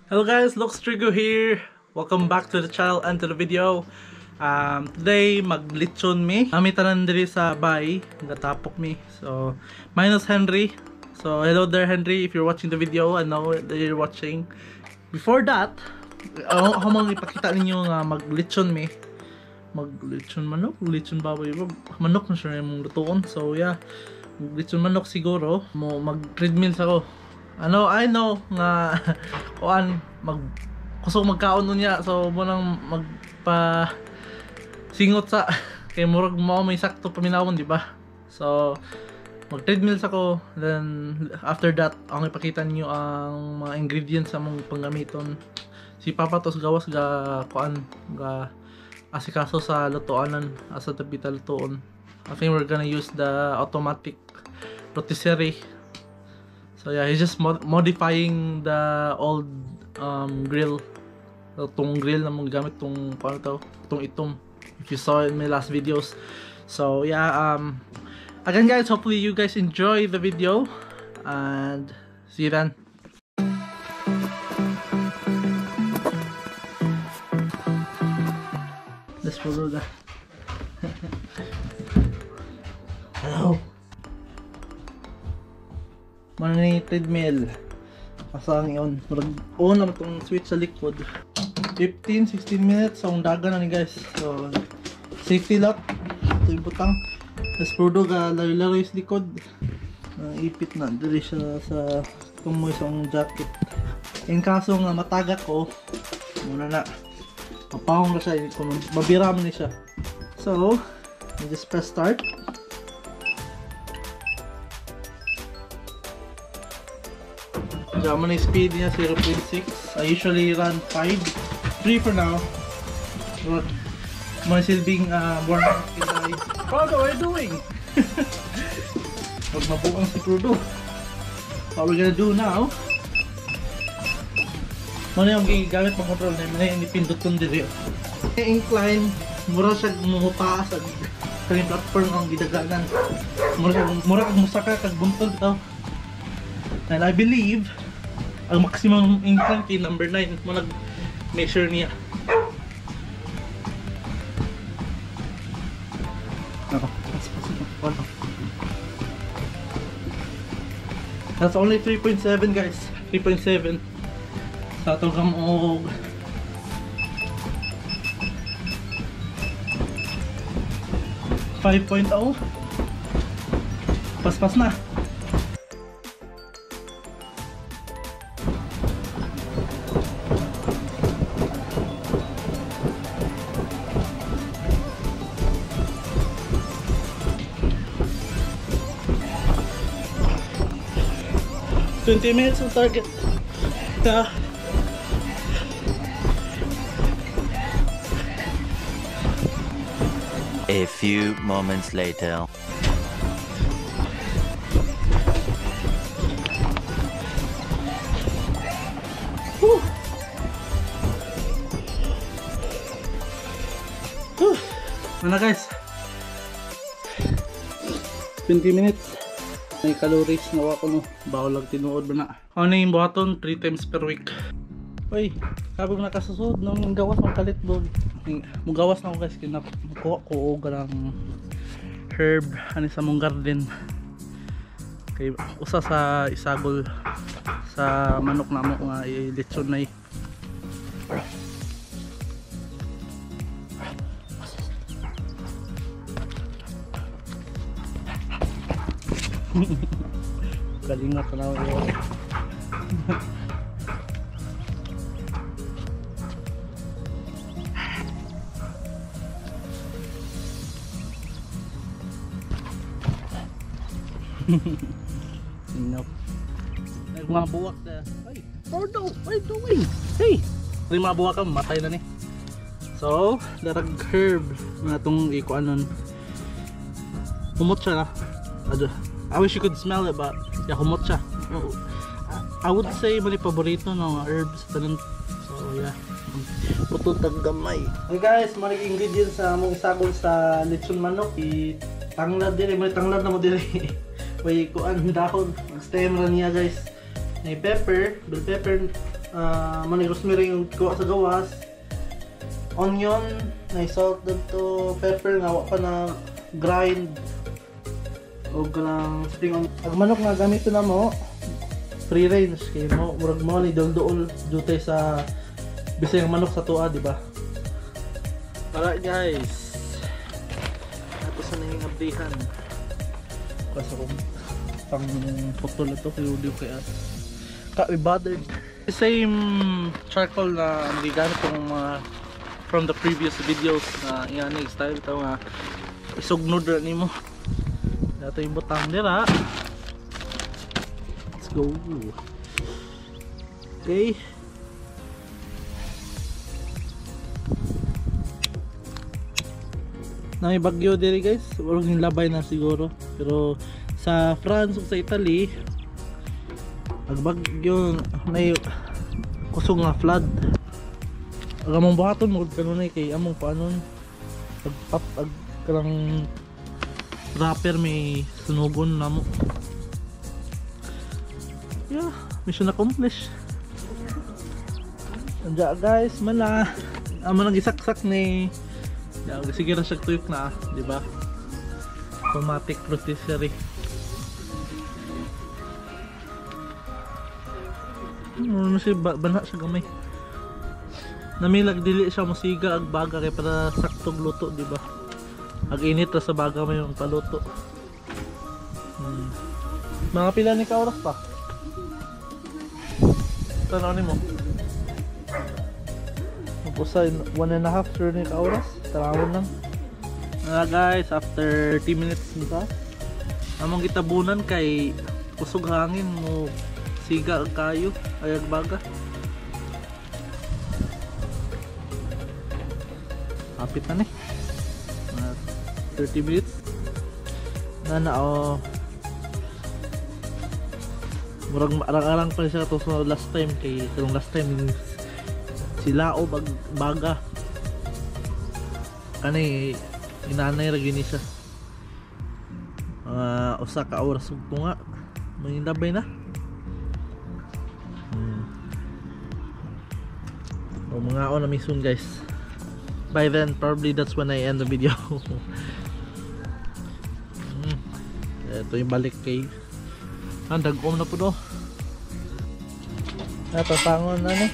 Hello guys, Lux Trigo here. Welcome back to the channel and to the video. Today maglechon mi. Ami tanan diri sa bay, gatapok mi. So minus Henry. So hello there Henry, if you're watching the video, I know that you're watching. Before that, ako mang ipakita ninyo nga maglechon mi. Maglechon manok, lechon baboy, manok na siya imong lutuon. So yeah, lechon manok siguro. Mo mag treadmill sa ko. Ano, I know nga kuan mag kusog magkaon unya, so mo nang magpa singot sa kay murag mao may sakto paminawon, di ba? So mag treadmill sa ko, then after that ang ipakita niyo ang mga ingredients sa mong panggamiton. Si Papa tos gawas ga kuan ga asikaso sa lutoanan, asa tapita lutoon. I think we're gonna use the automatic rotisserie. So yeah, he's just modifying the old grill. Itong grill na mong gamit, itong, paano to? Itong itom. If you saw it in my last videos. So yeah, again guys, hopefully you guys enjoy the video. And see you then. Let's follow that. Hello. Manay treadmill. Asa ang iyon? Murag on naman tong switch sa likod. 15-16 minutes ang dagan na ni guys. So safety lock. Ito yung butang. Tapos prudo ga laro-laro yung likod. Ipit na diri siya sa tumoy sa akong jacket. In kaso nga mataga ko, muna na. Mapahong na siya, mabira man ni siya. So, you just press start. Germany speed niya 0.6. I usually run 5. 3 for now. But mga silbing warm up kita. Prudo, what are you doing? Pag mabuang si Prudo. What we're gonna do now? Muna yung gigamit pang control na yun, ipindot kong diri. Incline, mura siya mutaas ang kaning platform ang gidaganan. Mura kag musaka kag buntol bitaw. And I believe ang maximum incline kay number 9 mo nag-measure niya. Ako, that's only 3.7 guys. 3.7. Sa atong kamog 5.0. Paspas na. 20 minutes on target. A few moments later. Whew. Whew. Ano guys? 20 minutes. May calories na ako no. Bawal lang tinuod ba na. Ano yung buhaton? 3 times per week. Uy, sabi mo nakasusod no, ang gawas ng kalit bog. Mugawas na ako guys, kinakuha ko og ganang herb ani sa mong garden. Kay usa sa isagol sa manok namo nga ilechon na. Galing na tanaw yun. Nope. Mga buwak na. Ay, Tordo, what are you doing? Hey! May mga buwak ka, matay na ni. So, darag herb na itong ikuanon. Humot siya na. I wish you could smell it, but yeah, humot siya. I would say mali paborito ng herbs tanan. So yeah, putol tag gamay. Hey guys, mali ingredients sa among isagol sa lechon manok. I tanglad din, may tanglad na mo diri. May kuan dahon, stem ra niya guys. May pepper, bell pepper, Manay rosemary yung kuha sa gawas. Onion, na salt dito, pepper nga wa pa na grind. Og kanang spring onion. Ang manok nga gamiton namo free range kay mo murag mo ni dol-duol jutay sa bisayang manok sa tuwa, di ba? Alright guys. Ato sa nanging abrihan. Kasi kung pang putol ito kay Udio kay as. Ka we bothered. Same charcoal na gigamit kong mga from the previous videos na iyan style ito nga isugnod ra nimo. Dato yung butang dira. Let's go. Okay. May bagyo diri guys, walang labay na siguro. Pero sa France ug sa Italy, ang bagyo na kusog nga flood. Ang among buhaton mo kanunay kay among paanon pag pag kanang wrapper may sunugon namo. Yeah, mission accomplished. Anja guys, mana amo nang gisaksak ni. Yeah, sige ra siya tuyok na, di ba? Automatic rotisserie. Ano siya banha siya gamay. Namilag dili siya musiga ag baga kay para saktong luto, di ba? Ag init ra sa baga may paluto. Mga pila ni ka oras pa? Tanaw nimo. Mag-usay 1.5 sure ni ka oras. Tarawon lang. Guys, after 30 minutes nita, among gitabunan kay kusog hangin mo siga kayo ayag baga. Hapit na ni. 30 minutes. Na na oh. Murag arang-arang pa siya to sa last time kay karong last time sila o baga. Kani inanay ra gyud ni siya. Usa ka oras ug tunga. Mangilabay na. O mga on na mi soon guys. By then probably that's when I end the video. Ito yung balik kay dagom na po do. Tatangon na ni.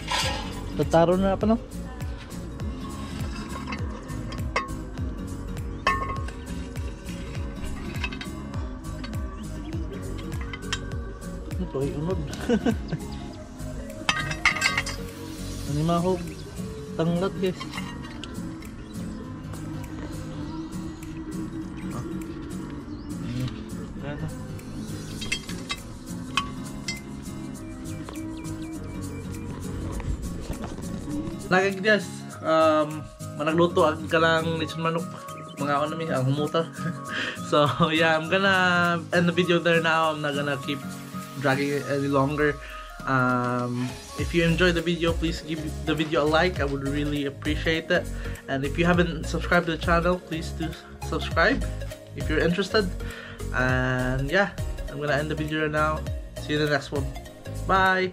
Tataro na pa no. Ito ay unod. Animahog tanglat guys. Lagi guys, managluto ang kalang lechon manok. Mga ano mi ang humuta. So yeah, I'm gonna end the video there now. I'm not gonna keep dragging it any longer. If you enjoyed the video, please give the video a like. I would really appreciate it. And if you haven't subscribed to the channel, please do subscribe if you're interested. And yeah, I'm gonna end the video now. See you in the next one. Bye.